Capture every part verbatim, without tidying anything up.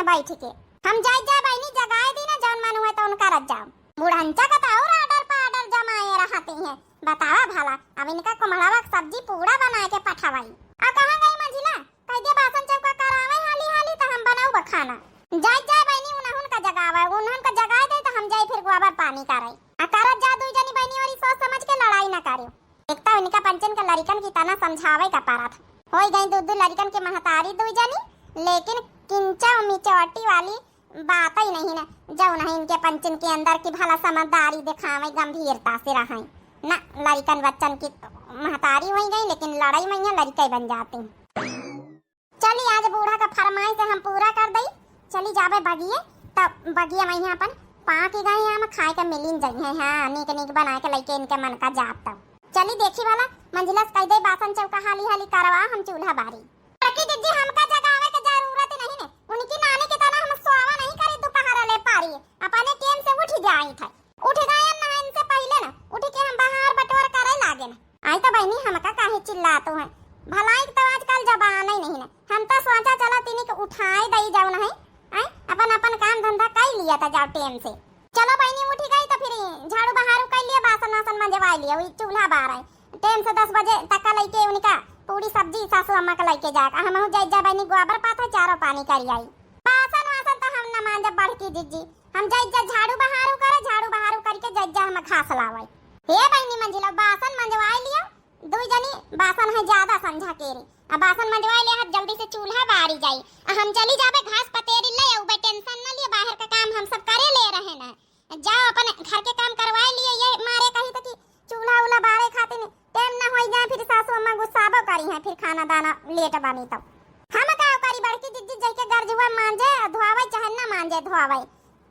बैठ के। हम जाइत जाए बहिनी, जगाए दी ना, जौन मन हुए तौन करत जाओ। बुढ़ंचा का तो और order पर order जमाए रहती हैं। बतावा भला, अब इनका कुम्हड़वा के सब्जी पूरा बनाए के पठवाई। अब कहाँ गई मंझिला? कह दे बासन चौका करावे हाली हाली, तो हम बनाऊ खाना। जाइत जाए बहिनी, उन्हन का जगावे, उन्हन का जगाए दे तो हम जाई फिर गोबर पानी करे। आ करत जा दुई जनी बहिनी, और ई सोच समझ के लड़ाई ना करियो। एक तो इनका पंचन के लड़िकन की तना समझावे का पारत। होई गई दू दू लड़िकन के महतारी दुई जनी, लेकिन किंचा मिचौटी वाली बात ही नहीं ना। जौन है इनके पंचन के अंदर की भला समझदारी दिखावे, गंभीरता से रहे ना। लड़िकन बच्चन की महतारी होई गई, लेकिन लड़ाई में यहाँ लड़िके बन जाती। चली, आज बूढ़ा का फरमाइश हम पूरा कर दई। चली जाबे बगिए, तब बगिया में यहाँ अपन पाक गए आम खाए के मिलिन जइहे। हाँ, नीक नीक बनाए के लइके इनके मन का जाप तब। चली देखी भला, मंझिला से कह दे बासन चौका हाली हाली करवा, हम चूल्हा बारी। बड़की जिज्जी, हमका जगावे के जरूरत नहीं ने, उनकी नानी की तरह हम सोवा नहीं करी, दोपहर ले पारी, अपने टेम से उठ जाई थे। उठ गए ना इनसे पहले ना, उठ के हम बहार बटोर करे लागे ना। आई तो बहिनी, हमका काहे चिल्लात हो है? भलाई तो आजकल जमाना ही नहीं ना। हम तो सोचा चलो तिनी के उठाए दई जाओ नहीं। आई अपन अपन काम धंधा कर लिया था जाओ टेम से। चलो बहिनी उठ गई तो फिर झाड़ू बहारू कर लिया, बासन वासन मंजवा लिया, वही चूल्हा बार है। टेम से दस बजे तक का लइके उनका पूरी सब्जी सासू अम्मा का लइके जाए। हम हूँ जाए जा बहिनी गोबर पात है, चारो पानी करी आई। बासन वासन तो हम न मांजब बड़की जिज्जी, हम जाइत जा झाड़ू बहारू करे, झाड़ू बहारू करके जाइत जा हम घास लावे। हे बहिनी मंझिला, बासन मंजवाए लियो, दुई जनी बासन है ज्यादा संझा केरी। आ बासन मंजवाए लिया, हम जल्दी से चूल्हा बारी जाई। आ हम चली जाबे घास पतेरी ले आउबे, tension न लिए, बाहर का काम हम सब करे ले रहे न। जाओ अपन घर के काम करवाए लिए, ये मारे कही तो कि चूल्हा उल्हा बारे खातिर टेम ना होई जाए, फिर सासू अम्मा गुस्साबो करी हैं, फिर खाना दाना लेट बनी तो। हम का करी बड़की जिज्जी, जइके गर्जुआ मांजे धोआवे चाहे ना मांजे धोआवे।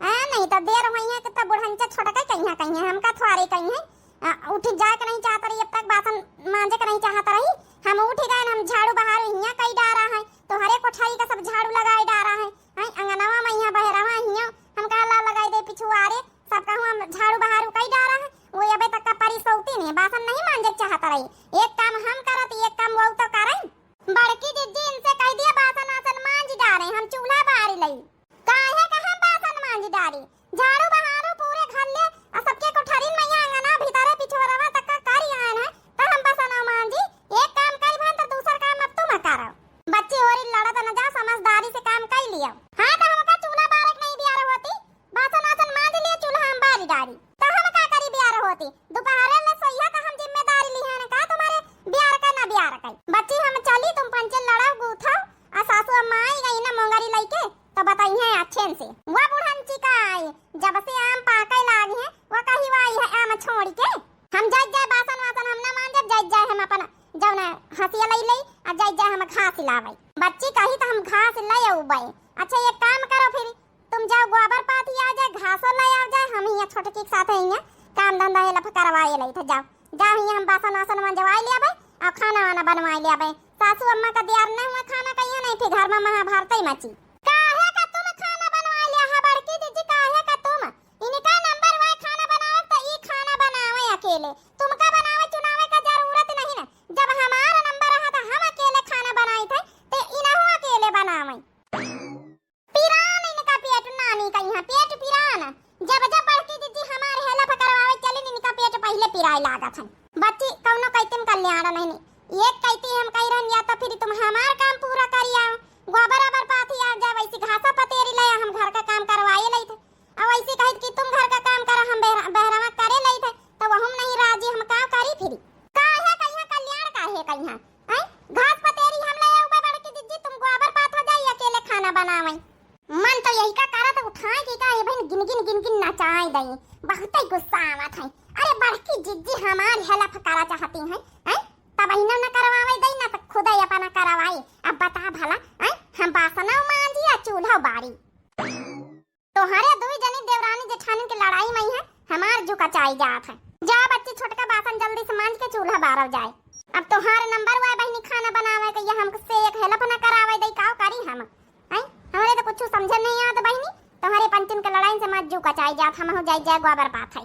आ, नहीं तो देर होई है कि तब बुढ़ंचा छोटका कहिया कहिया हमका थोड़े कहिए। आ, उठ जाए के नहीं चाहत रही, अब तक बासन मांजे के नहीं चाहत रही। हम उठ गए, हम झाड़ू बहारू हियाँ कई डारा है, तोहरे कोठारी का सब झाड़ू लगाए डारा है। हैं, अंगनवा में यहाँ बहरवा हियो, हम कहा ला लगाई दे पिछुआरे, सब कहूँ हम झाड़ू बहारू कई डारा है, वो अबे तक का परी सौती नहीं, बासन नहीं मांजे चाहत रही। एक काम हम करत, एक काम वो तो करे। बड़की जिज्जी इनसे कह दिया बासन आसन मांज डारे, हम चूल्हा बारी लई। काहे का हम बासन मांज डारी? झाड़ू बहारू पूरे घर ले, आ सबके कोठरिन में यहाँ अंगना भीतरे पिछुआरवा तक का करी आन है, तो हम बासन मांजी। एक काम करी भान तो दूसर काम अब तुम करो। बच्ची होरी लड़त न जा, समझदारी से काम कर लियो। हाँ, तो हमका चूल्हा बारे के नहीं बियार होती, बासन वासन मांज लियो, चूल्हा हम बारी डारी। तो हम का करी बियार होती, दोपहरे ले सोइहा तो हम जिम्मेदारी लिहे न का तुम्हारे बियार का ना बियार का। बच्ची हम चली, तुम पंचे लड़ाओ गूथो, आ सासू अम्मा आई गई ना मोंगरी लइके, तो बताई है अच्छे से। वो बुढ़न चिका आई, जब से आम पाके लागी है, वो कही वो आई है आम छोड़ के। हम जाइत जाए बासन वासन हम ना मांजब, जाइत जाए हम अपन जौन हंसिया लई लई, आ जाइत जाए हम घास लावे। बच्ची कही तो हम घास ले आउबे। अच्छा एक काम करो फिर, तुम जाओ गोबर पाथी आ जाए, घासो ले आ जाए, हम हियाँ छोटकी के साथ हियाँ काम धंधा हेल्प करवाए लई थे। जाओ, जाओ हियाँ हम बासन वासन मंजवाए ले आबे, और खाना वाना बनवाए ले आबे। सासू अम्मा का दियार नहीं हुआ खाना कहिए नहीं, फिर घर में महाभारत ही मची। काहे का तुम खाना बनवाए ले हा बड़की जिज्जी, काहे का तुम? इनका नंबर हुआ खाना बनावे तो ई खाना बनावे अकेले, तुमका बनावे चुनावे का जरूरत नहीं ना। जब हमारा नंबर रहा तो हम अकेले खाना बनाई थे, ते इनहू अकेले बनावे। पिरान इनका पेट नानी का यहाँ पेट पिरान। जब जब बड़की जिज्जी हमारे हेल्प करवावे चली, इनका पेट पहले पिराए लागत है। बच्ची कौनो कहते में कल्याण नहीं, एक कहती हम कह रहन या तो फिर तुम हमार काम पूरा करी आओ, गोबर अबर पाथी आ जाए, वैसे घासा पतेरी ले हम घर का काम करवाए लई थे, और वैसे कहित कि तुम घर का काम करो हम बहरा-, बहरवा करे लई थे, तो वहुम नहीं राजी, हम का करी फिर? काहे कहिया कल्याण काहे कहिया? हैं? घास पतेरी हम ले आउबे बड़की जिज्जी, तुम गोबर पाथ हो जाई, अकेले खाना बनावे। मन तो यही का करत उठाए कि का ये बहन गिन गिन गिन गिन नचाए दई, बहुते गुस्सा आवत है। अरे बड़की जिज्जी हमार हेल्प करा चाहती हैं, हैं? तब इन्हें न करवावे दई ना तो खुद ही अपना करवाई। अब बता भला, हैं? हम बासना मांजी या चूल्हा बारी? तोहरे दुई जनी देवरानी जेठानी के लड़ाई में है, हमार जू कचाई जात है। जा बच्ची, छोटका बासन जल्दी से मांज के चूल्हा बारल जाए। अब तोहार नंबर हुआ है बहिनी खाना बनावे के, ये हमसे एक हेल्प ना करावे दई, काव करी हम? हैं? हमरे तो कुछ समझे नहीं आवत बहिनी, तोहरे पंचन के लड़ाई से हमार जू कचाई जात, हम हो जाई जाए गोबर पाथ है।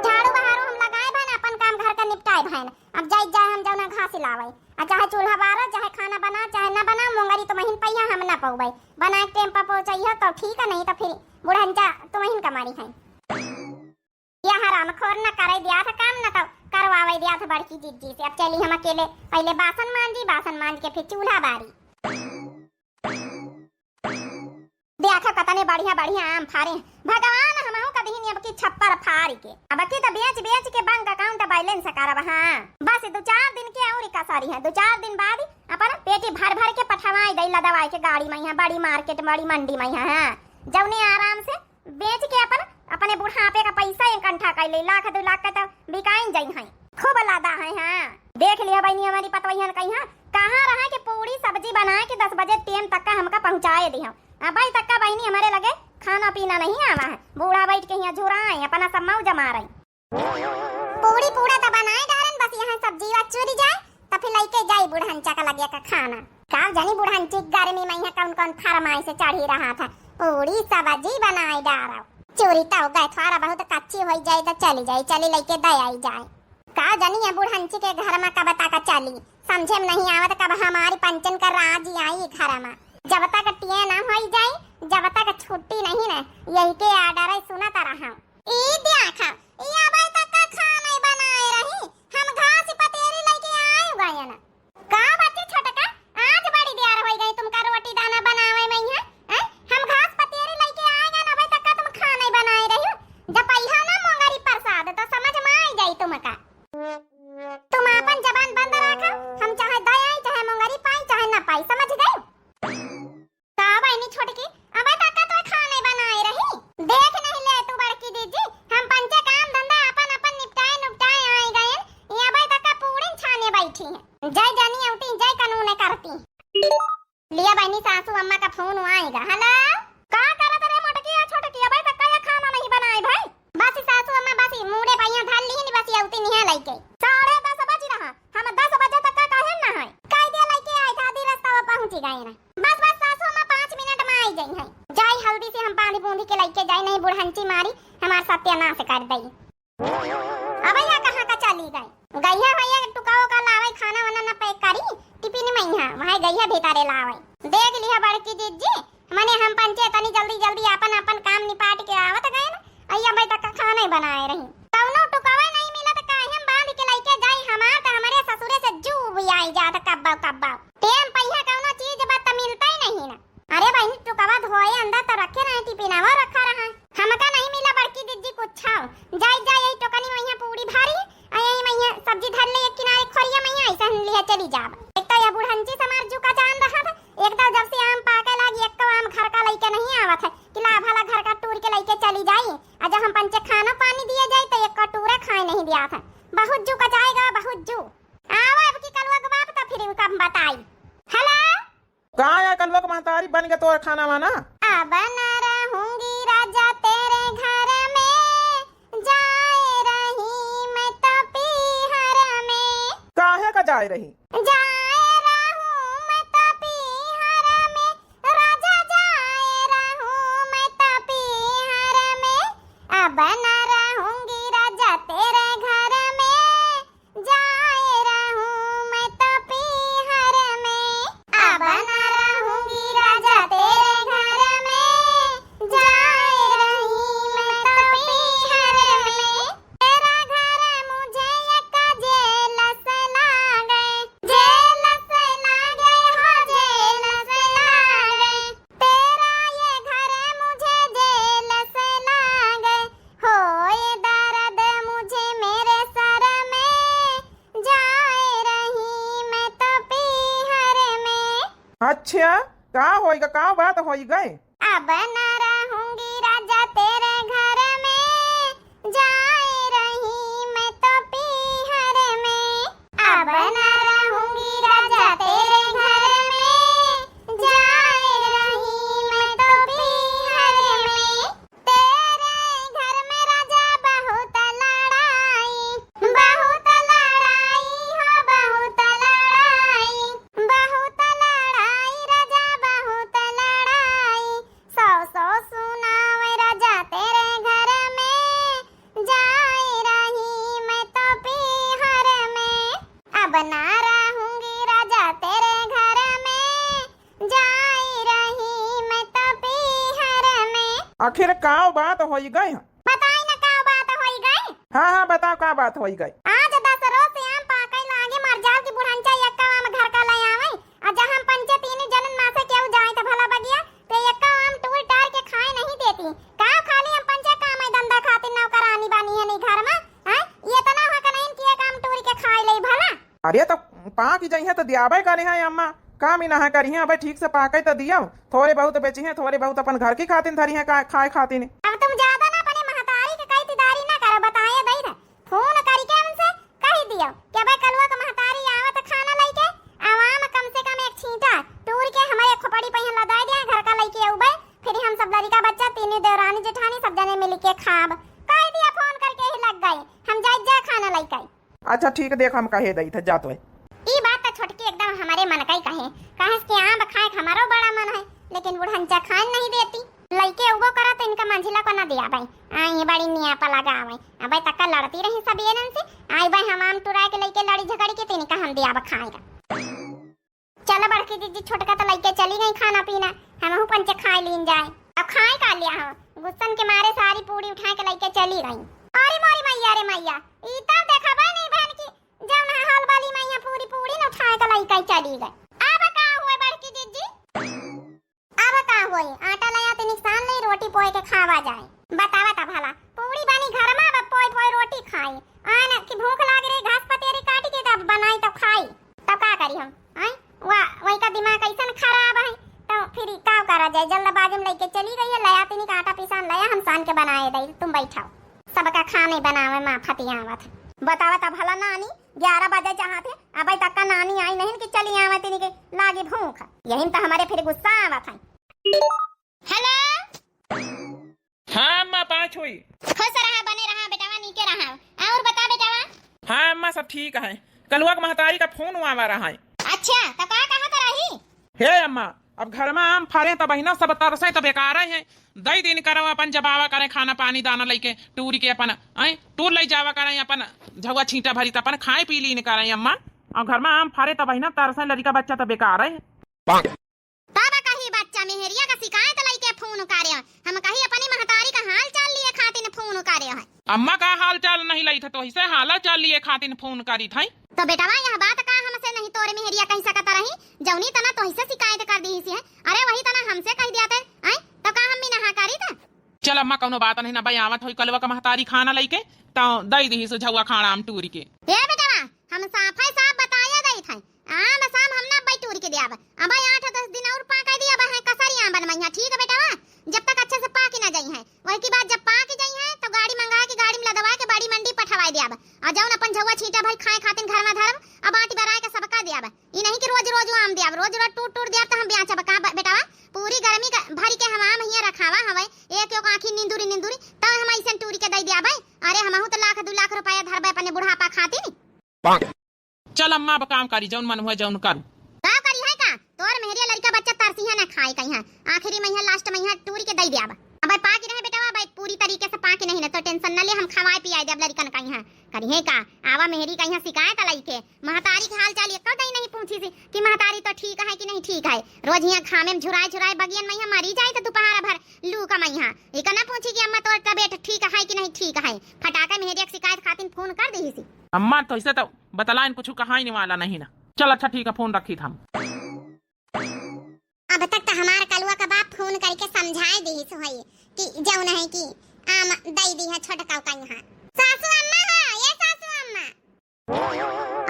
झाड़ू बहारू हम लगाए भन, अपन काम घर का निपटाए भन, अब जाई जाए हम जौना घास लावे। आ चाहे चूल्हा बारो, चाहे खाना बना, चाहे ना बना, मोंगरी तुमहिन पइहा, हम ना पउबै। बनाए के टेम पर पहुँचइहो तो ठीक है, नहीं तो फिर बुढ़ंचा तुमहिन का मारी है। यह हरामखोर न करे दिया था काम, न तो करवावे दिया था बड़की जिज्जी से। अब चली हम अकेले, पहले बासन मांजी, बासन मांज के फिर चूल्हा बारी। देखो कतने बढ़िया बढ़िया आम फारे हैं। भगवान हमहू का दिहिन अब की छप्पर फारी के। अब की तो बेच बेच के बैंक अकाउंट बैलेंस करब। हाँ, बस दो चार दिन के और कसरी है, दो चार दिन बाद अपन पेटी भर भर के पठवाई दई लदवाई के गाड़ी में, यहाँ बड़ी मार्केट, बड़ी मंडी में, यहाँ, हाँ, जौने आराम से बेच के अपन, अपने बुढ़ापे का पैसा इकट्ठा कर ले, लाख दो लाख का तो बिकाइन जाइ हैं, खूब लादा है। हाँ, देख लिया बहिनी, हमारी पतवैया ने कही, हाँ, कहाँ रहा कि पूरी सब्जी बना के दस बजे टेम तक का हमका पहुँचाए दिहो। अबे तक का बहिनी हमारे लगे खाना पीना नहीं आवा है, बूढ़ा बैठ के यहाँ झुराए, अपना सब मौज मारे। पूड़ी पूड़ा त बनाए डारन, बस यहाँ सब्जी वा चुरी जाए, त फिर लइके जाई बुढ़ंचा का लगे का खाना। का जानी बुढ़ंची गर्मी में यहाँ कौन कौन फरमाइश चढ़ी रहा था। पूड़ी सब्जी बनाए डारो, चुरी तो गए, थोड़ा बहुत कच्ची होई जाए त चली जाई, चली लइके दे आई जाए। का जानी ये बुढ़ंची के घर में कब तक चली, समझे में नहीं आवत कब हमारी पंचन का राज आई घर में। जब तक टिया ना होई जाई, जब तक छुट्टी नहीं ना, यही के आर्डर है, सुनत रहा। ई देखा, ई अबे तक का खाना ही बनाए रही, हम घास पतेरी लइके आए गए ना। का बच्चे छोटका, आज बड़ी देर होई गई तुमका रोटी दाना बनावे में है? हैं? हम घास पतेरी लइके आए गए ना, अबे तक का तुम खाना ही बनाए रही हो? जब पहिया ना मोंगरी प्रसाद तो समझ में आई जाई तुमका। तुम आपन जबान बंद रखो, हम चाहे दे आई, चाहे मोंगरी पाई, चाहे ना पाई, समझ गई? का बहिनी छोटकी, अबे तक का तो खाने बनाए रही? देख नहीं ले तू बड़की दीदी, हम पंचे काम धंधा अपन अपन निपटाए नुपटाए आए गए, ये अबे तक का पूड़िन छाने बैठी हैं। जय जानी औती, जय कानून करती। लिया बहिनी, सासू अम्मा का फोन आएगा। हेलो, का करत रे मोटकी या छोटकी, अबे तक का ये खाना नहीं बनाए भाई? बस सासू अम्मा, बस ई मूड़े पहिया धर ली, बस ये औती निहा लइके। साढ़े दस बज रहा, हम दस बजे तक का काहे ना है? कह दिया लइके आए था, आधी रास्ता वो पहुँची गए ना। बस, बस सासू अम्मा, पाँच मिनट में आई जाई है। जाई हल्दी से हम बांधी बूंदी के लइके जाई, नहीं बुढ़ंची मारी हमार सत्यानाश कर दई। अबे या कहाँ का चली गई? गइया भइया टुकाओ का लावे खाना वाना न पैक करी, टिफिन में यहाँ, वहाँ गइया भीतरे लावे। देख लिया बड़की जिज्जी, मने हम पंचे तनी जल्दी जल्दी आपन आपन काम निपाट के आवत गए न, अइया अबे तक का खाना ही बनाए रही। कौनो टुकावा नहीं मिला त काहे हम बांध के लइके जाई, हमार त हमरे ससुरे से जू भी आई जात कब्बा कब्बा। टेम पहिया कौनो चीज बा त मिलता ही नहीं ना। अरे बहिनी, टुकवा धोए अंदर तो रखे रहे, टिफिनवा रखा रहा। हमका नहीं मिला बड़की दीदी कुछ। जाई जाई यही टोकनी में यहाँ पूड़ी भारी, आ यही में यहाँ सब्जी धर ले एक किनारे खोरिया में, यहाँ ऐसा हम लिहे चली जाब। एक तो यह बुढ़ंची समार जू का जान रहा था, एक तो जब से आम पाके लागी, एक तो आम घर का लइके नहीं आवत है कि ला भला घर का टूर के लइके चली जाई, आ जब हम पंचे खाना पानी दिए जाई तो एक कटोरा खाए नहीं दिया था। बहुत जू का जाएगा, बहुत जू। आवा अब की कलवा के बाप तो फिर उनका हम बताई। हेलो। का या कलवा के महतारी बन गए तोर खाना वाना? अब न रहूंगी राजा तेरे घर में, जाए रही मैं तो पीहर में। काहे का जाए रही? जाए रहूं मैं तो पीहर में, राजा जाए रहूं मैं तो पीहर में। अब न रहूंगी राजा तेरे घर में, जाए रहूं मैं तो पीहर में। अब न रहूंगी राजा तेरे घर में, जाए रही मैं तो पीहर में। तेरा घर मुझे एक जेल से लागे, जेल से लागे हो, जेल से लागे। तेरा ये घर मुझे जेल से लागे, होए दर्द मुझे मेरे सर में, जाए रही मैं तो पीहर में। अच्छा, का होइगा, का बात होइगा? अब न रहूंगी राजा तेरे घर में, जाए रही मैं तो पीहर में। अब न रहूंगी राजा तेरे घर में, जाए रही मैं तो पीहर में। तेरे घर में राजा बहुत लड़ाई, बहुत लड़ाई हो, बहुत लड़ाई, बहुत लड़ाई राजा, बहुत लड़ाई। सौ सौ आखिर का बात होई गई? बताई ना का बात होई गई? हाँ, हाँ, बताओ का बात होई गई? आज दस रोज से आम पाके लागे, मर जाल की बुढ़ंचा एक्का आम घर का ले आवे। आ जहाँ हम पंचे तीन जनन मा से केहू जाए त भला बगिया, ते एक्का आम टूर टार के खाए नहीं देती। का खाली हम पंचे काम है धंधा खातिर नौकरानी बनी है नहीं घर मा? हैं? ये इतना हक नहीं कि एक आम टूर के खाए ले भला? अरे तो पाक जइहें तो दियाबे करिहें अम्मा, काम ही नहा करिहें, अबे ठीक से पाके तो दियो, थोड़े बहुत बेचिहें, थोड़े बहुत अपन घर की खातिन धरिहें का-, खाए खातिन। अब तुम ज्यादा ना अपने महतारी के कई तिदारी ना करो, बताए दई दे, फोन करके उनसे कह दियो कि अबे कलुआ के महतारी आवत खाना लइके, आवाम कम से कम एक छींटा टूर के हमारे खोपड़ी पे यहाँ लदाई दिया, घर का लइके अउबे, फिर हम सब लड़िका बच्चा तीनों देवरानी जेठानी सब जने मिल के खाब। कह दिया फोन करके ही लग गए, हम जाए जा खाना लइके। अच्छा ठीक, देख हम कहे दई थे जात है। ई बात तो छोटकी एकदम हमारे मन का ही कहे, कहे कि आम खाए के हमारो बड़ा मन है, लेकिन बुढ़ंचा खाए नहीं देती। लइके उबो करा तो इनका मंझिला को ना दिया भाई, आई ये बड़ी नियापा लगावे। अबे तक लड़ती रही सब ये से, आई भाई हम आम टुरा के लइके लड़ी झगड़ी के तो इनका हम दिया खाएगा। चलो बड़की जीजी, छोटका तो लइके चली गई खाना पीना, हमहू पंचे खाए लीन जाए। अब खाए का लिया हो, गुस्सन के मारे सारी पूड़ी उठा के लइके चली गई। अरे मोरी मैया रे मैया, ई तब देखा बा नहीं बहन की, जौन है हल वाली मैया पूरी पूड़ी न उठा के लइके चली गई। अब का हुए बड़की जीजी? अब का होई, आटा लाया ते नुकसान नहीं, रोटी पोए के खावा जाए। बतावा ता भला, पूरी बनी घर मा, अब पोए पोए रोटी खाई। आन की भूख लाग रही, घास पतेरी काट के तब बनाई तब खाई, तब का करी हम? आय, वा, वही का दिमाग ऐसन खराब है, तो फिर का करा जाए? जल्दबाजी में लेके चली गई है, लाया ते नुक आटा पिसान लाया, हम सान के बनाए दई, तुम बैठाओ। सबका खाने बनावे मा फतियावत। बतावा ता भला नानी, ग्यारह बजे चाहत है, अबे तक का नानी आई नहीं कि चली आवे तिनी के लागी भूख। यही में तो हमारे फिर गुस्सा आवत है। हेलो। हाँ अम्मा, पाँच हुई। खुश रहा, बने रहा बेटावा, नीके रहा। और बता बेटावा। हाँ अम्मा, सब ठीक है। कलुआ के महतारी का फोन आवा रहा है। अच्छा, तो का कहत रही? हे अम्मा, अब घर मा आम फरे त बहिना सब तरसे त बेकारे हैं। दई दिन करो अपन जब आवा करें खाना पानी दाना लइके टूर के अपन, आए, टूर लई जावा करें अपन झउआ छींटा भरी त अपन खाए पी लीन करें अम्मा। अब घर मा आम फरे त बहिना तरसे लड़िका बच्चा त बेकारे हैं। तब कही बच्चा मेहरिया का शिकायत लइके फोन करे, हम कही अपनी महतारी का हाल चाल लिए खातिन फोन करे है। अम्मा का हाल चाल नहीं लई था, तो इसे हाल चाल लिए खातिन फोन करी था। तो बेटवा यह बात का हमसे नहीं तोरे मेहरिया कह सकत रही, जौनी तना तोहिसे शिकायत कर दी सी है। अरे वही तना हमसे कह दिया थे, आय, तो का हम भी नहा करी था? चल अम्मा, कौनो बात नहीं ना, भाई आवत होई कलवा का महतारी खाना लइके, तो दई दी सो झउआ खाना आम टूरी के। ए बेटवा, हम साफे साफ बताया दई था, आम साम हम ना अब्बे टूर के दियाब। अब्बे आठ दस दिन और पाके दियाब, है कसरी आम बनमैया, ठीक है बेटवा? जब तक अच्छे से पाके ना जाई है, वही की बाद जब पाके जाई है, तो गाड़ी मंगा के गाड़ी में लदवा के बड़ी मंडी पठवाए दियाब। और जौन अपन झउआ छींटा भई खाए खातिन घर में धरब, अब आटी बराए के सबका दियाब। ई नहीं कि रोज रोज आम दियाब, रोज रोज टूर टूर दियाब, तो हम ब्याचब का ब-, बेटवा? पूरी गर्मी का, भरी के हम आम हियाँ रखावा हवे, एक एक आँखी निंदुरी निंदुरी, तो हम ऐसे टूरी के दई दियाब। अरे हमहू तो लाख दू लाख रुपया धरबे अपने बुढ़ापा खातिन। चल अम्मा, अब काम करी, जौन मन हुए जौन करू। का करी है का? तोर मेहरिया लड़िका बच्चा तरसी है ना खाए कहीं है। आखिरी महीना, last महीना टूरी के दई दियाब। अबे पाकी रहे बेटवा, अबे पूरी तरीके से पाकी नहीं ना, तो tension न ले, हम खवाए पियाए देब लड़िकन कहीं है। करी है का? आवा मेहरी कहीं है शिकायत लइके। महतारी के हाल चाल एको दई नहीं पूछी सी कि महतारी तो ठीक है कि नहीं ठीक है। रोज हियाँ घामे में झुराए झुराए बगियन में हियाँ मरी जाए तो दोपहर भर लू का में हियाँ। इका ना पूछी कि अम्मा तोर तबीयत ठीक है कि नहीं ठीक है। फटाके मेहरिया के शिकायत खातिन फोन कर दी सी। अम्मा तो ऐसे तो बतलाइन कुछ कहाई नहीं वाला नहीं ना। चल अच्छा ठीक है, फोन रखी था हम। अब तक तो हमार कलुआ का बाप फोन करके समझाए दिहिस होई कि जौन है कि आम दई दी है छोटका का यहाँ। सासू अम्मा हो, ये सासू अम्मा।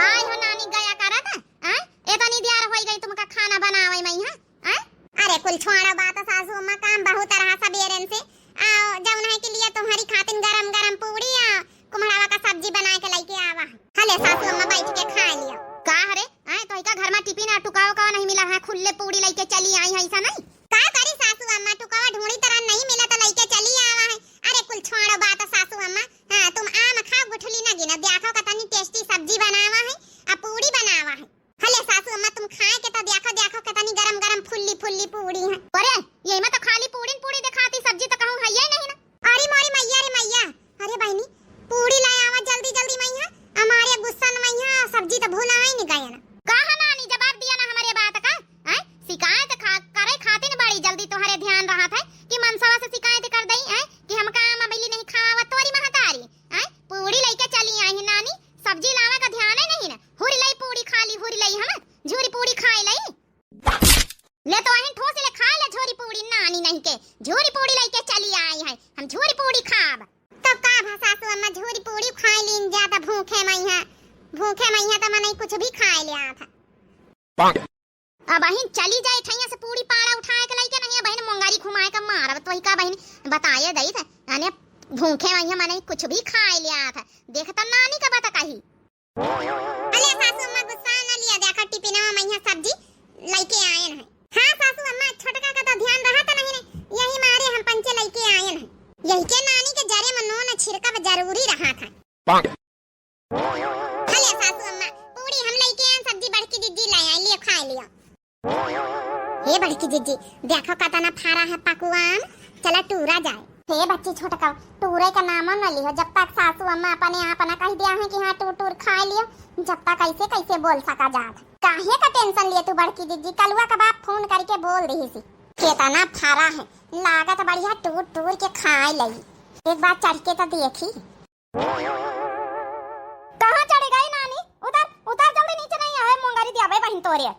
आय हो नानी गया करत, आय? एतनी देर होई गई तुमका खाना बनावे में यहाँ, आय? अरे कुल छोड़ो बात सासू अम्मा, काम बहुत रहा सबेरन से। आ, जौन है कि लिए तुम्हारी खातिन गरम गरम पूड़ी आ कुम्हड़ावा का सब्जी बनाए के लइके आवा। हले सासू अम्मा बैठ के खा लियो। का हरे? आय, तोहिका घर में टिफिन आ टुकावा का नहीं मिला है, खुल्ले पूड़ी लइके चली आई है, ऐसा नहीं? का करी सासू अम्मा, टुकावा ढूंढी तरह नहीं मिला तो लइके चली आवा है। अरे कुल छोड़ो बात सासू अम्मा, हाँ, तुम आम खाओ, गुठली ना गिनो, देखो कतनी tasty सब्जी बनावा है, आ पूड़ी बनावा है। हले सासू अम्मा, तुम खाए के तो देखो, देखो कतनी गरम गरम फुल्ली फुल्ली पूड़ी है। अरे, ये में तो खाली पूड़ी न पूड़ी दिखाती, सब्जी तो कहूँ है ही नहीं ना। अरे मोरी मैया रे मैया, अरे बहनी, पूड़ी ले आवा जल्दी जल्दी मैया, हमारे गुस्सा न मैया, सब्जी तो भुला ही नहीं गया ना। का है नानी, जवाब दिया ना हमारे बात का, हैं? शिकायत खा-, करे खातिर बड़ी जल्दी तोहरे ध्यान रहा था कि मनसवा से शिकायत कर झूरी पूड़ी लइके चली आई है, हम झूरी पूड़ी खाब। तब का भा सासू अम्मा, झूरी पूड़ी खाइ लीन जा, त भूखे मइहाँ, भूखे मइहाँ त मनई कुछ भी खाइ लिया था। अबहिन चली जाए ठइया से पूड़ी पाड़ा उठाए के लइके, नहीं अबहिन मोंगरी घुमाए के मारब, तोही का बहिन बताए दई थे, अने भूखे मइहाँ मनई कुछ भी खाइ लिया था। देख त नानी का बता कही। अले सासू अम्मा गुस्सा न लिया, देखा टिफिनवा मइहाँ सब्जी लइके आएन है। हाँ सासू अम्मा, छोटका का तो ध्यान रहत नहीं ने, यही मारे हम पंचे लइके आएन है। यही के नानी के जरे में नून छिड़कब जरूरी रहत है। अले सासू अम्मा, पूड़ी हम लइके आएन, सब्जी बड़की जिज्जी ले आई, लियो खाइ लियो। हे बड़की जिज्जी, देखो कतना फरा है पकुआन, चला टूरा जाए। हे बच्ची छोटका, टूरे का नामो न लिहो, जब तक सासू अम्मा अपने आप न कहि दिया है कि हाँ टूर टूर खाइ लियो, जब तक ऐसे कैसे बोल सका जात। काहे का tension लिए तू बड़की जिज्जी, कलुआ का बाप फोन करिके बोल दिहिसी। केतना फरा है, लागत बढ़िया टूर टूर के खाइ लई। एक बार चढ़िके त देखी। कहाँ चढ़ि गई नानी? उतर, उतर जल्दी नीचे, नहीं है मोंगरी दिया बहिन तोरे।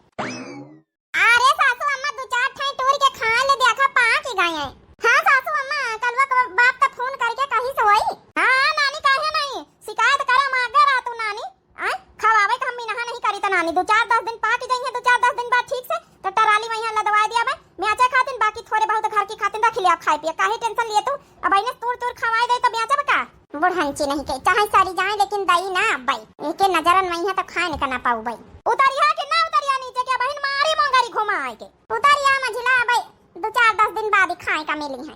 अरे सासू अम्मा, दू चार ठाई टूर के खा ले, देखा पाकि गए हैं। हाँ सासू अम्मा, कलुआ क बाप त फोन करिके कहिस होई। हाँ नानी, काहे नहीं? शिकायत करे मागे रहा तू नानी। आय, खवावे का हम मिनहा नहीं करी त नानी, दू चार दस दिन पाकि जइहैं, दू चार दस दिन बाद ठीक से, त टराली मइहाँ लदवाइ दिया बे, म्याचा खातिन, बाकी थोरे बहुत घर की खातिन रखि लिया खाए पिए, काहे tension लिए तू? अबहिने तूर तूर खवाइ दे त म्याचा बका? बुढ़ंची नहीं के, चाहे सरी जाए लेकिन दई ना अब्बई, एके नजरन मइहाँ त खाए न कना पाउबई। उतरिया कि ना उतरिया नीचे के, अबहिन मारी मोंगरी घुमाए के। उतरिया मझिला, अबई दू चार दस दिन बाद ही खाए का मिली है।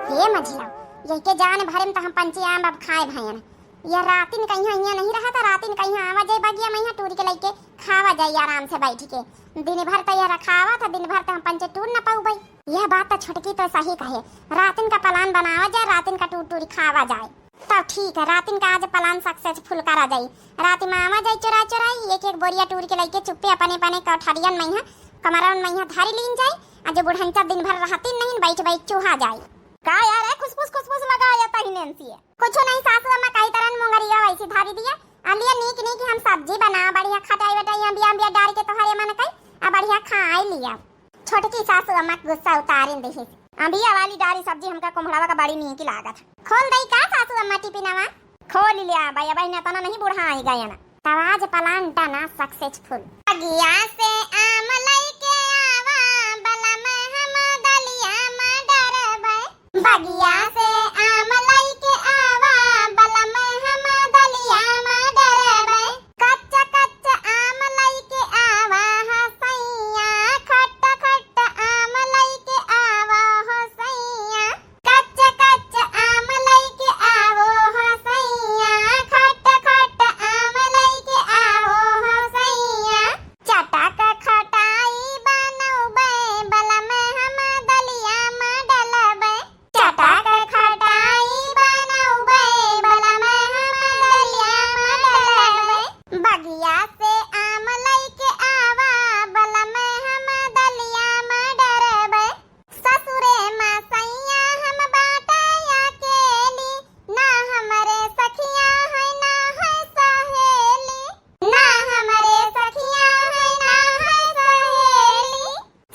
हे मझिला, यही के जान भरे में त हम पंचे आम अब खाए भयन। यह रातिन कहिया इहाँ नहीं रहा त रातिन कहिया आवा जाए बगिया मइहाँ टूर के लइके खावा जाए आराम से बैठ के। दिन भर त यह रखावा था, दिन भर त हम पंचे टूर न पाउबई। यह बात त छोटकी तो सही कहे, रातिन का plan बनावा जाए, रातिन का टूर टूर खावा जाए। तब ठीक है, रातिन का आज plan successful करा जाई। राति में आवा जाई चोराई चोराई, एक एक बोरिया टूर के लइके चुप्पे अपने अपने कोठरियन मइहाँ, कमरन मइहाँ धरि लीन जाई। आ जो बुढ़ंचा दिन भर रहतिन नहीं, बैठ बैठ चूहा जाई। का यार, ए खुसफुस खुसफुस लगा या तही नैंसी है? कुछ नहीं सासू अम्मा, कही तरन मोंगरिया वैसी धरि दिया। आ लिया नीक नीक हम सब्जी बना, बढ़िया खटाई वटाई अम्बिया अम्बिया डारि के तोहरे मन कई, आ बढ़िया खाए लिया। छोटकी सासू अम्मा के गुस्सा उतारिन दिहिस। अम्बिया वाली डारी सब्जी हमका कुम्हड़वा का बड़ी नीक लागत। खोल दई का सासू अम्मा टिफिनवा? खोल लिया भाई, अब इन्हें तना नहीं बुढ़ाई गए ना। तब आज plan done, successful। बगिया से आम लइके आवा, बलम हम दलिया में डरबै। बगिया से आम लइके आवा, बलम हम दलिया में डरबै। कच्चा कच्चा आम लइके आवा हो सैया, खट्टा खट्टा आम लइके आवा हो सैया। कच्चा कच्चा आम लइके आवो हो सैया, खट्टा खट्टा आम लइके आवो हो सैया। चटक खटाई बनउबै, बलम हम दलिया में डलबै। चटक खटाई बनउबै, बलम हम दलिया में डलबै। बगिया से आम लइके आवा, बलम हम दलिया में डरबै। ससुरे मा सैया हम बाटे अकेली, ना हमरे सखिया है, ना है सहेली। ना हमरे सखिया है, ना है सहेली।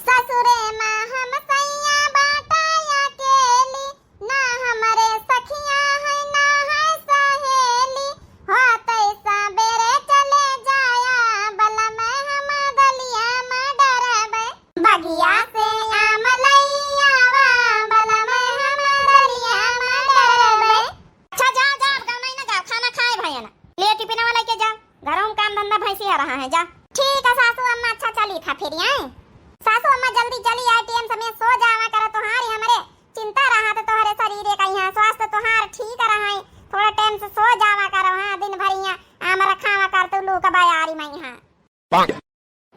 ससुरे मा हम सैया बाटे अकेली, ना हमरे सखिया है, ना है सहेली। होतै सबेरे चले जाया, बलम हम दलिया में डरबै। बगिया से आम लइयावा, बलम हम दलिया में डरबै। अच्छा, जाओ, जाओ, अब गाना ही ना गाओ, खाना खाए भैया ना। ले टिफिनवा लेके जाओ, घरों में काम धंधा भैंसी आ रहा है, जा। ठीक है सासू अम्मा, अच्छा चली था फिर, हैं? सासू अम्मा जल्दी चली आए, टाइम समय सो जावा करो, तोहारी हमरे चिंता रहा तो तोहरे शरीर का यहाँ स्वास्थ्य तोहार ठीक रहा है, थोड़ा टाइम से सो जावा करो, हाँ, दिन भर यहाँ आम रखावा कर तू लू का बयारी में यहाँ।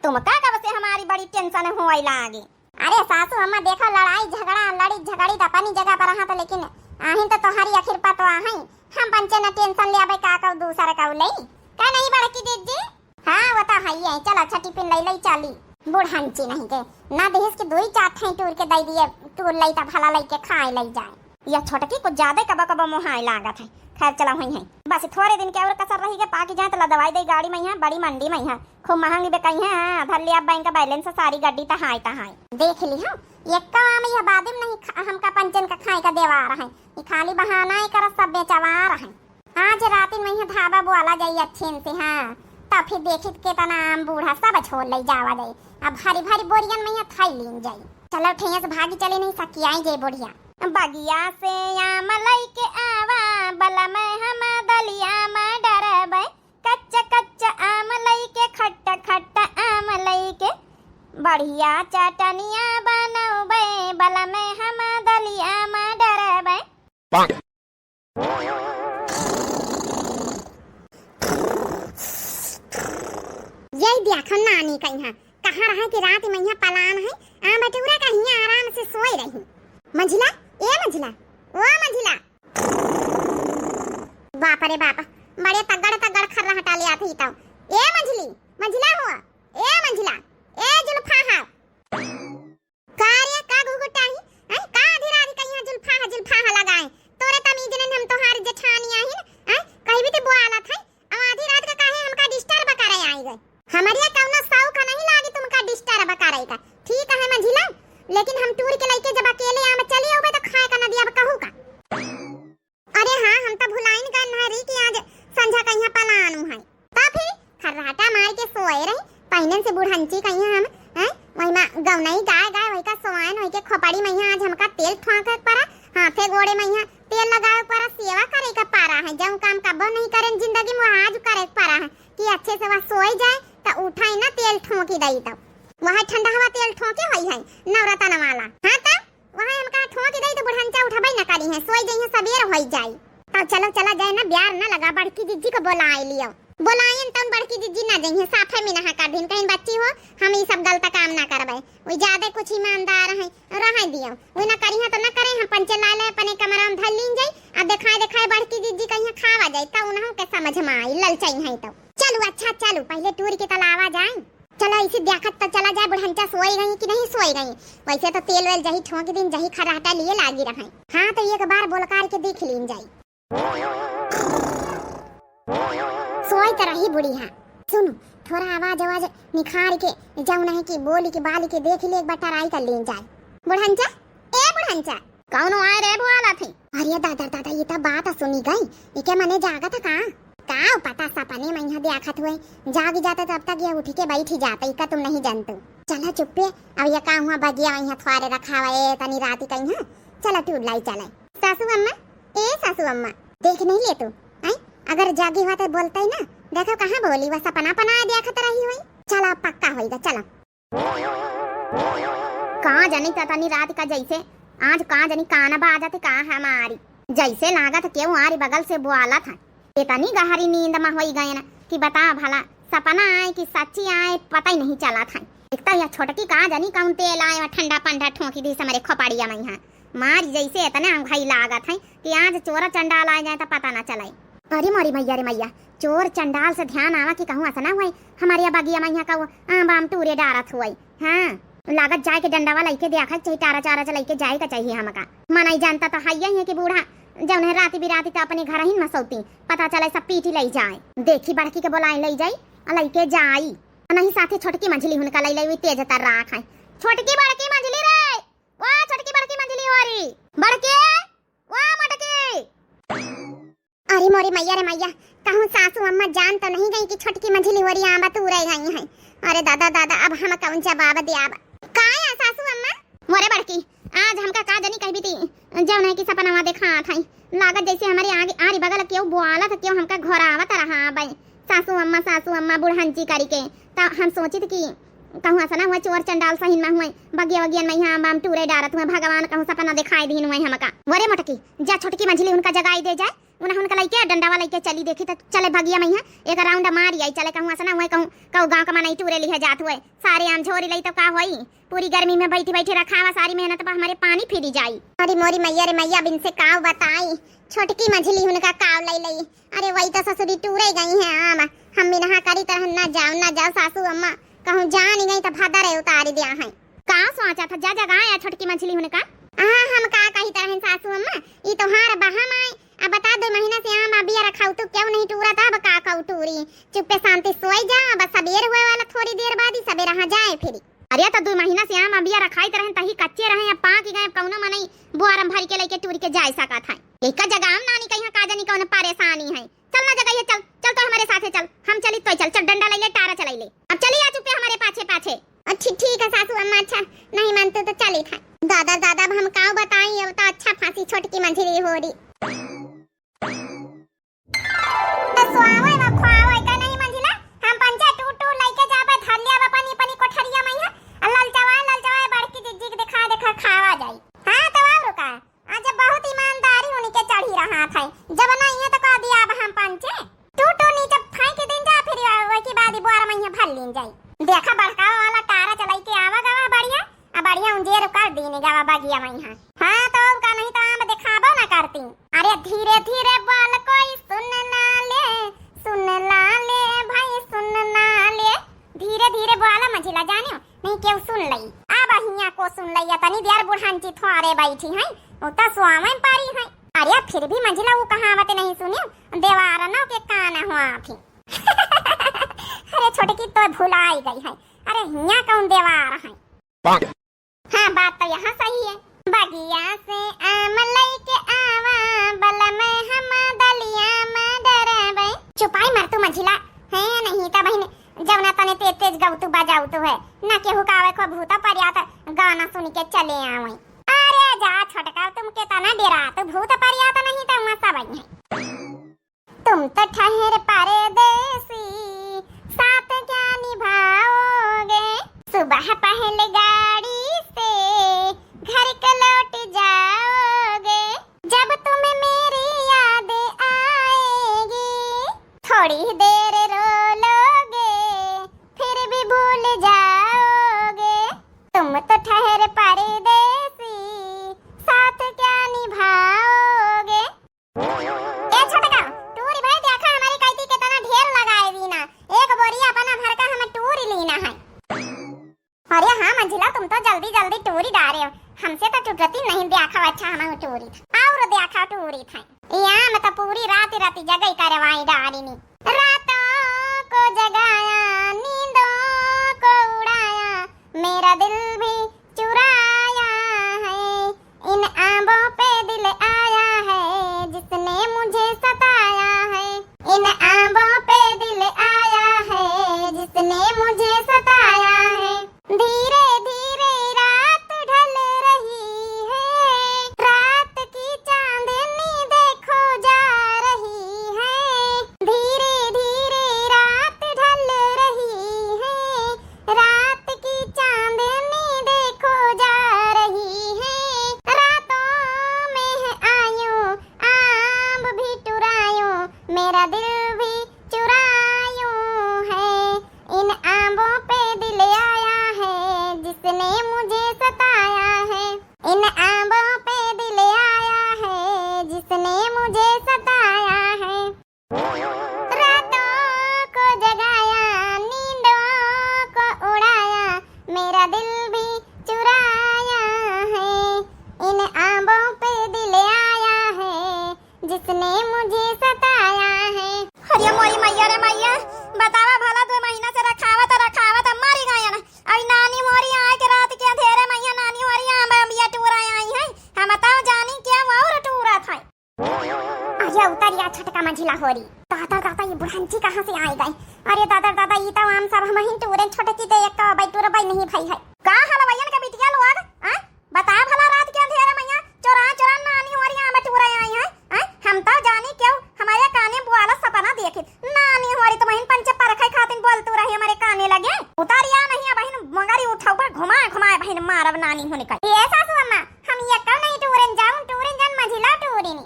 तुमका कब से हमारी बड़ी tension होए लागी? अरे सासू अम्मा, देखो, लड़ाई झगड़ा, लड़ी झगड़ी त अपनी जगह पर रहा तो, लेकिन आहिन तो तोहरी आखिर पतवा है। हम पंचे न tension ले आवे का कहू दूसर कहू ले, का नहीं बड़की दीदी? हाँ, वो तो है ही है। चल अच्छा, टिफिन ले ले चली। बुढ़ंची नहीं के ना देहिस कि दुई चार ठाई टूर के दे दिए, टूर ले त भला लेके खाए ले जाए। यह छोटकी कुछ ज्यादा कबो कबो मोहाए लागत है। खैर, चला हुई है, बस थोड़े दिन के और कसर रही के पाकि जाए तो लदवाई दे गाड़ी में यहाँ, बड़ी मंडी में यहाँ, खूब महंगी बिकाई है। हाँ, धर लिया बैंक balance, सारी गड्डी तहाई तहाई। देख ली हम, एक्को आम यह बादिम नहीं खा-, हमका पंचन का खाए का देवार है। ई खाली बहाना ही करत सब बेचवार है। आज रातिन मइहाँ धाबा बोला जाई अच्छेन से, हाँ। तब फिर देखित केतना आम बूढ़ा सब छोड़ लइ जावा जाई। अब भारी भारी बोरियन मइहाँ थाई लीन जाई। चलो ठेस भागी चली नहीं सकियाई जाई बुढ़िया। बगिया से आम लइके आवा, बलम हम दलिया में डरबै। कच्चा कच्चा आम लइके, खट्टा खट्टा आम लइके, बढ़िया चटनिया बनौबै, बलम हम दलिया में डरबै। यही देखो नानी कइहाँ, कहाँ रहा कि रात मइहाँ पलान है, आम बटूरा का हियाँ आराम से सोए रही। मंझिला, ए मंझिला, ओ मंझिला। बाप रे बाप, बड़े तगड़ तगड़ खर्राटा ले आत ही तो। ए मंझली, मंझिला हुआ, ए मंझिला, ए जुल्फा हा। का रे, का घुघुटाही? हैं, का आधी रात कइहाँ जुल्फा हा, जुल्फा हा लगाए? तोरे तमीज नहीं, हम तोहार जेठानी आही न, हैं? कहीं भी ते बोआलत है, अब आधी रात का काहे हमका disturb करे आई गए? हमरिया कौनो शौक नहीं लागी तुमका disturb करे का, ठीक है मंझिला, लेकिन हम टूर के लइके जब अकेले आम चली आवे तो खाए का न दिया, अब कहू का? अरे हाँ, हम तो भुलाइन गए न रही कि आज संझा कइहाँ पलानू है। तो फिर खर्राटा मार के सोए रही, पहिनन से बुढ़ंची कइहाँ हम, हैं? वही मा गौनई गाय गाय वही का सोआइन, वही के खोपड़ी मइहाँ आज हमका तेल ठोंके के परा, हाथे गोड़े मइहाँ तेल लगावे के परा, सेवा करे के परा है। जौन काम कबो नहीं करेन जिंदगी में, आज करे के परा है कि अच्छे से वह सोए जाए, तो उठाई ना तेल ठोंकी दई, तो वह ठंडा हवा तेल ठोंके होई है नवरतन वाला। हाँ, तो वहाँ हम कहा ठोंक दई तो बुढ़ंचा उठबे न करी है, सोई जइहे सबेर होई जाई। तब चलो चला जाए ना, ब्यार ना लगा, बड़की जिज्जी को बोलाए लियो। बोलायन तउन बड़की जिज्जी ना जइहे, साफे में नहा कर दिन, कहीं बच्ची हो, हम ई सब गलत काम ना करबे। वो ज्यादा कुछ ईमानदार है, रहे दियो। वो ना करी है तो ना करे, हम पंचे ला ले अपने कमरा में धर लीन जाई, आ देखाए देखाए बड़की जिज्जी कहीं खावा जाई, तब उन्हों के समझ में आई, ललचाई है तो। चलू अच्छा चलू, पहले टूर के तलावा जाए। चला, इसे देखत त चला जाए, बुढ़ंचा सोई गई कि नहीं सोई गई। वैसे तो तेल वेल जही ठोंक दिन, जही खर्राटा लिए लागी रहे। हाँ, तो एक बार बोलकार के देख लीन जाई। सोई त रही बुढ़िया। सुन, थोड़ा आवाज आवाज निखार के, जौन है कि बोली के बाली के देख ले, एक बार try कर लीन जाए। बुढ़ंचा, ए बुढ़ंचा। कौनो आए रे बोला थे? अरे दादा दादा, ये तो बात सुनी गई। इके मने जागत है का? का पता सपने में यहाँ देखत हुए, जाग जाता तब तक ये उठ के बैठ ही जाता, इका तुम नहीं जानतू। चला चुप्पे, अब ये का हुआ बगिया यहाँ थ्वारे रखा हुआ है, तनी राती कहीं है। चला टूर लाई चले। सासू अम्मा, ए सासू अम्मा, देख नहीं ले तू, हैं? अगर जागी हुआ तो बोलता ही ना, देखो कहाँ बोली, वह सपना पना देखत रही हुई। चला पक्का होइगा, चला। का जानी त तनी रात का जैसे आज का जानी कान बाजत का हमारी, जैसे लागत केहू आरी बगल से बोआलत है। इतनी गहरी नींद में होई गए न कि बता भला सपना आए कि सच्ची आए, पता ही नहीं चलत है। एक तो यह छोटकी का जानी कौन तेल आए, ठंडा पंडा ठोंकी दी हमरे खोपड़िया में यहाँ मारी, जैसे इतना घाई लागत है कि आज चोर चंडाल आ जाए तो पता ना चले। अरे मोरी मैया रे मैया, चोर चंडाल से ध्यान आवा कि कहूँ ऐसा ना हुए हमारे यहाँ बगिया में यहाँ कहूँ आम बाम टूरे डारत हुए। हाँ, लागत जाए के डंडावा लइके देखा चाहे टारा चारा च लइके जाए का चाहिए हमका। मनई जानता तो है ही है कि बूढ़ा जौन है राती बिराती तो अपने घर ही में सौती, पता चले सब पीटी लई जाए। देखी बड़की के बोलाए लई जाई और लइके जाई। नहीं साथे छोटकी मंझली हुनका लई लई तेज तर राख है। छोटकी बड़की मंझली रे, ओ छोटकी बड़की मंझली हो री, बड़के, ओ मोटकी। अरे मोरी मैया रे मैया, कहूँ सासू अम्मा जान तो नहीं गई कि छोटकी मंझली हो री आंबा तूरे गई है। अरे दादा दादा, अब हम कौन जवाब दियाब? का है सासू अम्मा? मोरे बड़की, आज हमका का जानी कहबी ती, जौन है कि सपनवा देखात है, लागत जैसे हमारे आगे आरी बगल केहू बोआलत, केहू हमका घोरावत रहा बे। सासू अम्मा, सासू अम्मा बुढ़ंची करी के, त हम सोचित कि कहूँ ऐसा ना हुआ चोर चंडाल सहिन में हुए, बगिया वगियन में यहाँ आम बाम टूरे डारत हुए, भगवान कहूँ सपना दिखाई दीन हुए हमका। वरे मोटकी, जा छोटकी मंझली हुनका जगाई दे जाए, उन्हें हुनका लइके डंडावा लइके चली देखी त चले बगिया में यहाँ एक round मारी आई, चले कहूँ ऐसा ना हुए कहूँ कहूँ गाँव का मनई टूरे लिहे जात हुए, सारे आम झोरी लई तो का होई, पूरी गर्मी में बैठी बैठी रखावा, सारी मेहनत पर हमारे पानी फिरी जाई। अरे मोरी मैया रे मैया, अब इनसे काव बताई, छोटकी मंझली हुनका काव लई लई। अरे वही तो ससुरी टूरे गई है आम, हम मिनहा करी तरह ना जाओ ना जाओ सासू अम्मा, कहूँ जान गई तो भदर है उतारी दिया है। का सोचा था, जा जगाया छोटकी मंझली हुनका। हाँ, हम का कही तरह सासू अम्मा, ई तोहार बहम आए। अब बता, दो महीना से आम अबिया रखाऊ तू क्यों नहीं टूरा था, अब का कहू टूरी, चुप्पे शांति सोई जा, बस सबेर हुए वाला थोड़ी देर बाद ही सबेर यहाँ जाए फिरी। ये तो दुइ महीना से आम अबिया रखाइत रहेन, तही कच्चे रहे, अब पाकि गए, अब कउनो मनई बोआरम भरि के लइके टूरि के जाइ सकत है। एक जगह हम नानी कहिया का जानी कउनो परेसानी है। चल ना जगह है, चल, चल तो हमरे साथे चल, हम चली तो चल, चल डंडा लइले, टारा चलइले, अब चली आ चुपे हमरे पाछे पाछे। अ, ठी-, ठीक है सासू अम्मा, अच्छा नहीं मानते तो चली था। दादा, दादा, अब हम काउ बताई, अब तो अच्छा फांसी छोटकी मंझिली होरी। तो सोआवे में खोआवे का नहीं मंझिला, हम पंचे टूर टूर लइके जाबे, धर लिया अपनी, अपनी कोठरिया में है, आ ललचवाए, ललचवाए बड़की जिज्जी के देखा, देखा खावा जाई। हाँ, तो और का? आज बहुत ईमानदारी उनके चढ़ी रहा था, जब नहीं है तो कह दिया अब हम पंचे। टूर टूर नीचे फेंक दिन जा, फिर वही के बाद ही बोरा में भर लीन जाई। देखा बड़का वाला टारा चलाई के आवा गवा बढ़िया, आ बढ़िया उंजेर कर दीन गवा बगिया में यहाँ। हाँ, तो और का, नहीं तो आम दिखाबो ना करती। अरे धीरे धीरे बोल कोई सुन ना ले, सुन ना ले भाई सुन ना ले, धीरे धीरे बोला मंझिला जानियो, नहीं केहू सुन लई। अब हियाँ को सुन लई, तनी देर बुढ़ान चिथवारे बैठी हैं, उ तो स्वामी पारी हैं। अरे फिर भी मंझिला उ कहावत नहीं सुनियो, देवारनो के कान हुआ थी। अरे छोटकी तो भुलाई गई है, अरे हियाँ कौन देवार है? हाँ, बात तो यहाँ सही है। बगिया से आम लइके आवा, बलम हम दलिया में डरबे। चुपाई मर तू मंझिला, है नहीं त बहिन, जवना तने तेज तेज गवतू बजावतू है, ना केहू का आवे को भूत परियात गाना सुन के चले आवे। अरे जा छोटका, तुम के तना डेरा, तू भूत परियात नहीं त वहाँ सब है। तुम तो ठहर परदेसी, साथ क्या निभाओगे? सुबह पहले गाड़ी से घर को लौट जाओगे। जब तुम्हें मेरी याद आएगी, थोड़ी देर रो लोगे, फिर भी भूल जाओगे। तुम तो ठहर परदेसी, साथ क्या निभाओगे? ए छोटका, टूरी भाई देखा हमरी कैती केतना ढेर लगाए दीना। एक बोरी अपना भर का हम टूरी लीना है। अरे हाँ मंझिला, तुम तो जल्दी जल्दी टूरी डारे हो, हमसे तो टूटती नहीं, देखा अच्छा हम टूरी था और देखा टूरी था। यहाँ में तो पूरी रात रात जगई करवाई डारी नी। रातों को जगाया, नींदों को उड़ाया, मेरा दिल भी चुराया है। इन आंबों पे दिल आया है, जिसने मुझे सताया है। इन आंबों पे दिल आया है, जिसने मुझे सताया है। धीरे धीरे रात ढल रही है, रात की चांदनी देखो जा रही है। धीरे धीरे रात ढल रही है, रात की चांदनी देखो जा रही है। रातों में है आयूं, आम भी टुरायूं, मेरा दिल भी चुरायूं है। इन आंबों पे दिल आया है, जिसने मुझे सताया है। इन आंबों पे दिल आया है, जिसने मुझे सताया है। रातों को जगाया, नींदों को उड़ाया, मेरा दिल भी चुराया है। इन आंबों पे दिल आया है, जिसने मुझे सताया है। अरे मोरी मैया रे मैया, बतावा भला, दो महीना से रखावत रखावत मरी गयन। अई नानी मोरी आए के रात के अंधेरे मैया, नानी मोरी आम अम्बिया टूरा आई है, हम तो जानी क्या और टूरा था। अरे उतरिया छोटका मंझिला होरी। दादा दादा, ये बुढ़ंची कहाँ से आई गई? अरे दादा दादा, ई तो आम सब हमहिन टूरे, छोटकी ते एक तो अबई टूरबई नहीं भई है। का हलवैयन के बिटिया लोग, आ? बता भला, रात के अंधेरा मैया चोरा चोरा नानी होरी आम टूरे आई है, आ? हम तो जानी क्यों हमारे काने बुआला सपना देखित, नानी होरी तो बहिन पंचे परखै खातिन बोलतू रही हमारे काने लगे। उतरिया नहीं बहिन, मगरी उठाऊ पर घुमाए घुमाए बहिन मारब नानी होने का। ए सासू अम्मा, हम ये कब नहीं टूरन जाऊं, टूरन जान मंझिला टूरिनी।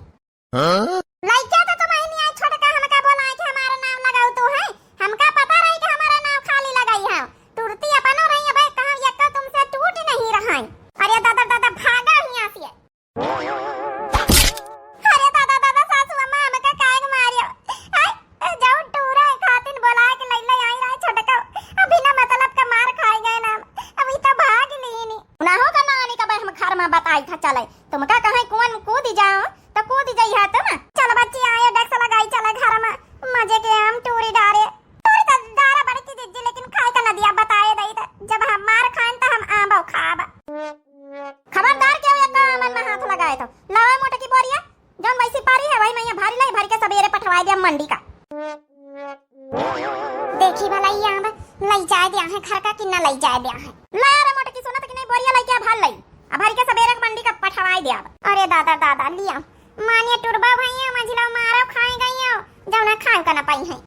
हाँ? लइका तो तुम ही नहीं आई, छोटका हमका बोलाए कि हमारा नाम लगाऊ तू है। हमका पता रही कि हमारा नाम खाली लगाई है। टूरती अपनो रही, अबे कहाँ ये कब तुमसे टूट नहीं रहा है। अरे दादा, दादा, भागा यहाँ से। अरे दादा, दादा, सासू अम्मा हमका काहे के मारियो? हाय, जाऊं टूरा खातिन बोला के लइले आई रहे छोटका। अभी ना मतलब का मार खाए गए ना। अभी तो भाग लीनी। ना हो का नानी का बे हम घर में बताई था चले। तुमका कहे कुआं में कूद जाओ, तो कूद जाई है तुम। चल बच्ची, आयो डेस्क लगाई, चला घर में, मजे के हम टूरी डारे। टूरी तो डारा बड़की जिज्जी, लेकिन खाए का नदिया बताए दई त। जब हम मार खाएन त घर का किन्ना लई जाए ब्याह है। ला रे मोटकी, सुनत कि नहीं, बोरिया लइके भर लई, अब भर के सबेरे के मंडी का पठवाई दे अब। अरे दादा, दादा, लिया, मानिए टुरबा भैया, मझिला मारो खाए गई हो, जौना खाए का ना पाई है।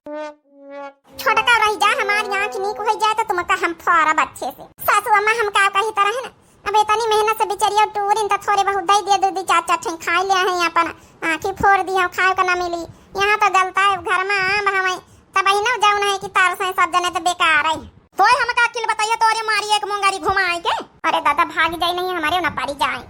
छोटका रह जा, हमारी आँख नीक हो जाए तो तुमका हम फोरब अच्छे से। सासू अम्मा हम का कही तरह है ना, अब इतनी मेहनत से बिचरिया टूरिन तो थोड़े बहुत दे दिए, दो दो चार चार ठे खाई लिया है, अपन आँखी फोड़ दी है, खाए का ना मिली। यहाँ तो गलता है, घर में आम हमें तब ही ना जाऊ नहीं कि तार से सब जने तो बेकार है। तोय हमका अकिल बताइए, तोरे मारी एक मोंगारी घुमाए के। अरे दादा, भाग जाई नहीं, हमारे ना पारी जाए।